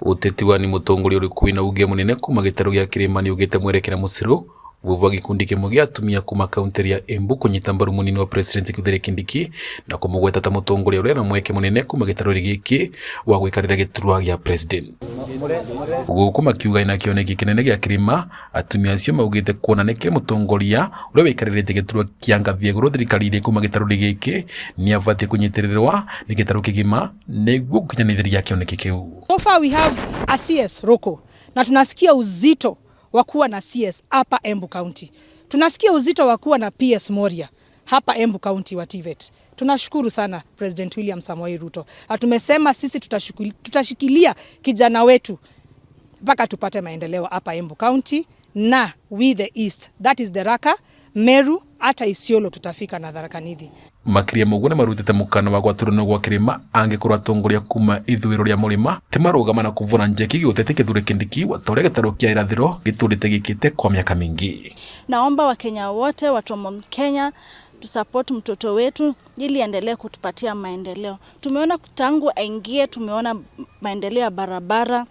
Uteti wa ni mutongoria uriku wina uge munene kuma gitaru gia kirima ni ugite mwerekera musiru vuva gikundi kimwe gia atumia kuma kaunti ya Embu kunyita mbaru munini wa president Kithure Kindiki na kumugweta ta mutongoria uria na mweke munene kuma gitaru giki wa gwikarira giturwa gia president. Guku makiuga ina kioneki kinene gia kirima atumia acio maugite kuona niki mutongoria uria wikariritie giturwa kia ngathi iguru thirikari-ini kuma gitaru giki ni abatie kunyitirirwa ni gitaru kigima niguo gukinyanithiria kioneki kiu. So far we have a CS Roko na tunasikia uzito wa kuwa na CS hapa Embu County. Tunasikia uzito wa kuwa na PS Moria hapa Embu County wa TVET. Tunashukuru sana President William Samoei Ruto. Na tumesema sisi tutashikilia kijana wetu mpaka tupate maendeleo hapa Embu County na we the East. That is Tharaka, Meru, hata Isiolo tutafika na Tharaka Nithi. Makiria moguo nĩ marutĩte mũkana wa gwatũranwo gwa kĩrĩma angĩkorwo atongoria kuma ithũĩro rĩa mũrĩma ti marũgama na kũvũra njeki gĩũteti Kithure Kindiki ta ũrĩa gĩtarũ kĩa irathĩro gĩtũrĩte gĩkĩte kwa miaka mingi. Naomba Wakenya wote, watu wa Mount Kenya, tusupport mtoto wetu ili aendelee kutupatia maendeleo. Tumeona tangu aingie, tumeona maendeleo ya barabara.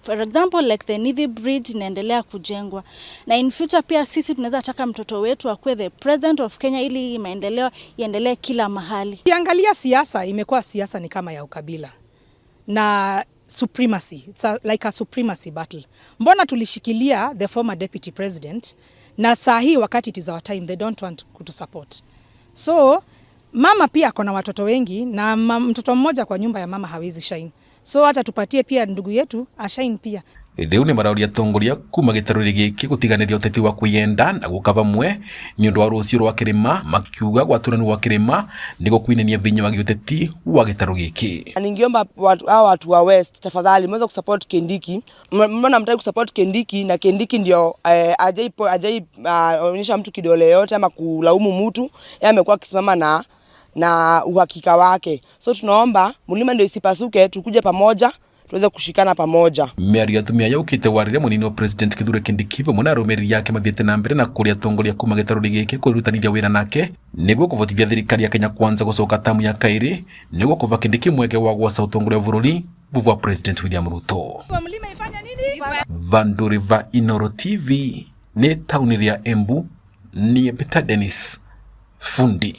For example, like the Nithi Bridge inaendelea kujengwa, na in future pia sisi tunaweza taka mtoto wetu akuwe the president of Kenya ili maendeleo iendelee kila mahali. Ukiangalia siasa imekuwa siasa ni kama ya ukabila na supremacy. It's like a supremacy battle. Mbona tulishikilia the former deputy president na saa hii wakati it is our time they don't want to support. So mama pia ako na watoto wengi na mtoto mmoja kwa nyumba ya mama hawezi shine. So acha tupatie pia ndugu yetu ashine pia. Riu ni marauria atongoria kuma gĩtarũ gĩkĩ gũtiganĩria ũteti wa kwĩyenda na gũka vamwe nĩ ũndũ wa rũciũ rwa kĩrĩma, makiuga gwatũranwo gwa kĩrĩma nĩ gũkuinania vinya wa gĩũteti wa gĩtarũ gĩkĩ. Ningeomba hawa watu wa West, tafadhali mweze kusupport Kindiki. Mbona mtaki kusupport Kindiki? Na Kindiki ndio ajai onyesha mtu kidole yote ama kulaumu mtu. Yeye amekuwa akisimama na uhakika wake. So tunaomba mlima ndio isipasuke, tukuje pamoja tuweze kushikana pamoja. Mĩario ya atumia yaukite warĩria mũnini wa president Kithure Kindiki vamwe na arũmĩrĩri yake mathiĩte na mbere na kũria atongoria kuma gĩtarũ gĩkĩ kwĩrutanĩria wĩra nake nĩguo kũvotithia thirikari ya Kenya Kwanza gũcoka tamu ya kaĩrĩ nĩguo kũva Kindiki mweke wa gwasa ũtongoria wa bũrũri vuva wa president William Ruto. Mlima ifanya nini? Vanduri va Inoro TV nĩ taũni rĩa Embu ni Peter Dennis Fundi.